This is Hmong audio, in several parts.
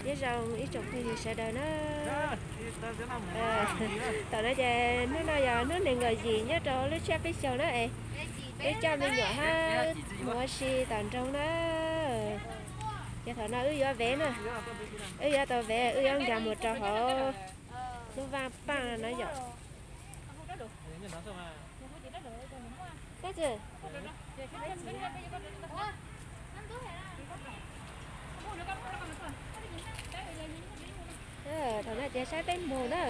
Nyob zoo ib tsoom phooj ywg sawv daws na. Tam no ces hnub no yog hnub nees nkaum yim nyob rau lub tsiab peb caug na es, peb coj me nyuam hab mus ua si tom nroog na. Ces thaum no wb yuav vev na, wb yuav tau vev, wb yuav nkag mus rau hauv lub vaj paj no yom. Thaum no ces saib peb mus na,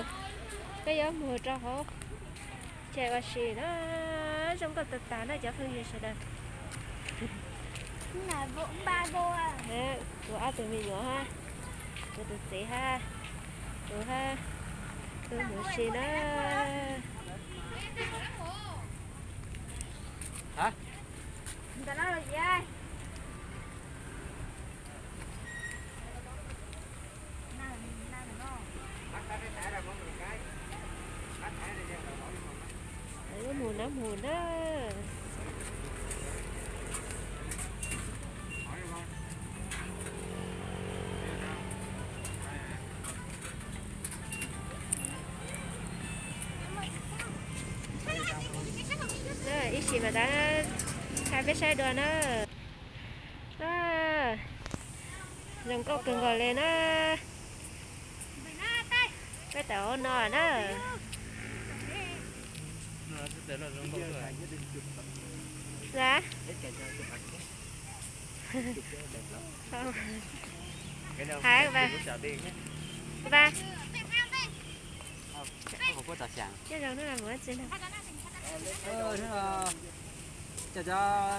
peb yuav mus rau hauv chaw ua si na, zoo nkauj tag tag na cov phooj ywg sawv daws. Kuv ob tug me nyuam hab, kuv tus txiv hab, kuv hab, wb mus ua si na. Wb mus na, mus na. Ib sim mam thaij peb saib dua na. Zoo nkauj kawg nkaus li na. Peb tawm hauv no na. Hais, va. Cov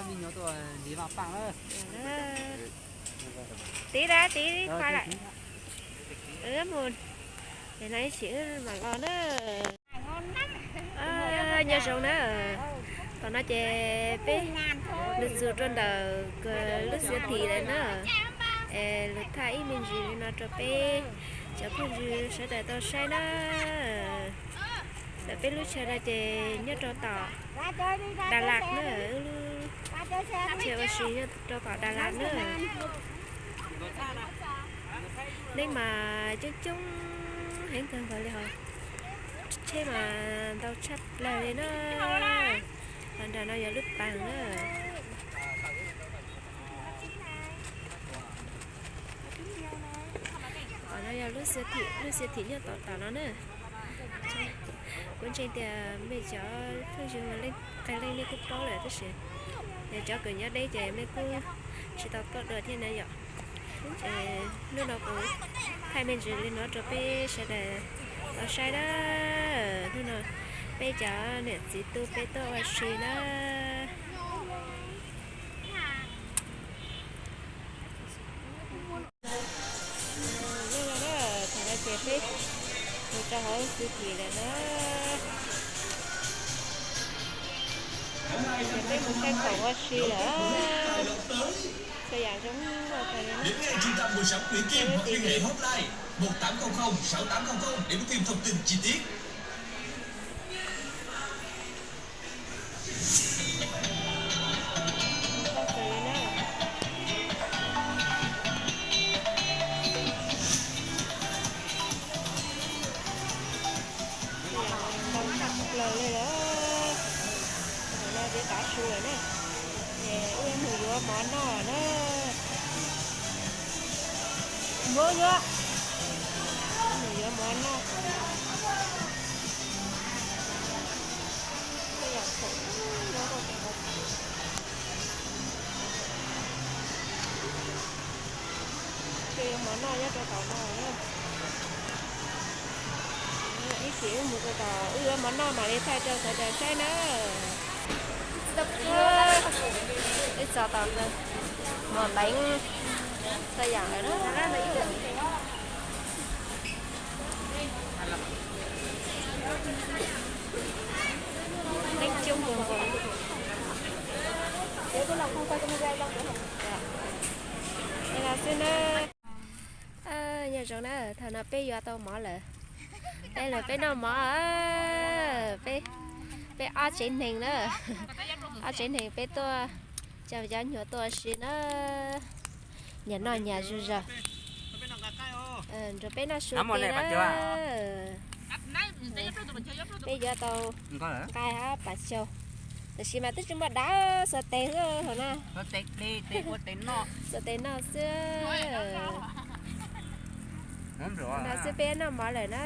me nyuam tuaj ntxiv vaj paj na. Tiv da, tiv qhua lawm. Wb mus, es no ib sim wb mam los na. Nyob zoo na. Thaum no ces peb lug txug rau ntawm lub siab thim lawm na. Es lug thaij ib me ntsis li no rau peb cov phooj ywg sawv daws tau saib na. Ntawm peb lub chaw no ces nyob rau tom Đà Lạt na, wb lub chaw ua si nyob rau tom Đà Lạt na. Neeg mas coob coob heev kawg nkaus li hos, tsheb mas ntau tshaj plaws li na. Los nram no yog lub paag na. Qhov no yog lub siab thim, lub siab thim nyob tom tom no na. Kuv ntseeg tias mej cov phooj ywg ua leej qee leej nej kuj paub lawm tab sis yog cov kws nyob deb ces mej kuj tsis tau tuaj dua thiab na yom. Hnub no kuv thaij me ntsis li no rau peb sawv daws tau saib na. Hnub no peb cov niam txiv tub peb tuaj ua si na. Nyob zoo na, thaum no ces peb mus rau hauv siab thim lawm na. Ces peb mus saib khoom ua si lawm. Txhua yam zoo nkauj kawg li na. Peb lub txiv hwm. Zoo nkauj kawg li na. Ntau tshaj plaws li lawm. Thaum no ces tav su lawm na, ces wb mus yuav mov noj na. Yuav, yuav, mus yuav mov noj. Tej yam khoom zoo nkauj kawg nkaus. Ces yuav mov noj nyob rau tom no na. Ib chim wb mus rau tom wb yuav mov noj mam li thaij rau sawv daws saib na. Wb txog tom mov leev txhua yam lawm na. Leej coob kawg nkaus. Li no xwb na. Nyob zoo na, thaum no peb yuav tau mov lawm. Peb lawm peb noj mov, peb, peb ob tsev neeg na. Ob tsev neeg peb tuaj, coj cov nyuam tuaj ua si na. Nyias noj nyias zuj zus. Nrog peb noj su ke na. Peb yuav tau nqaij hab pas xyaug, tab sis mas twb tsis muaj dav, xuas tes xwb hauv na. Xuas tes noj xwb. Noj xwb peb noj mov lawm na.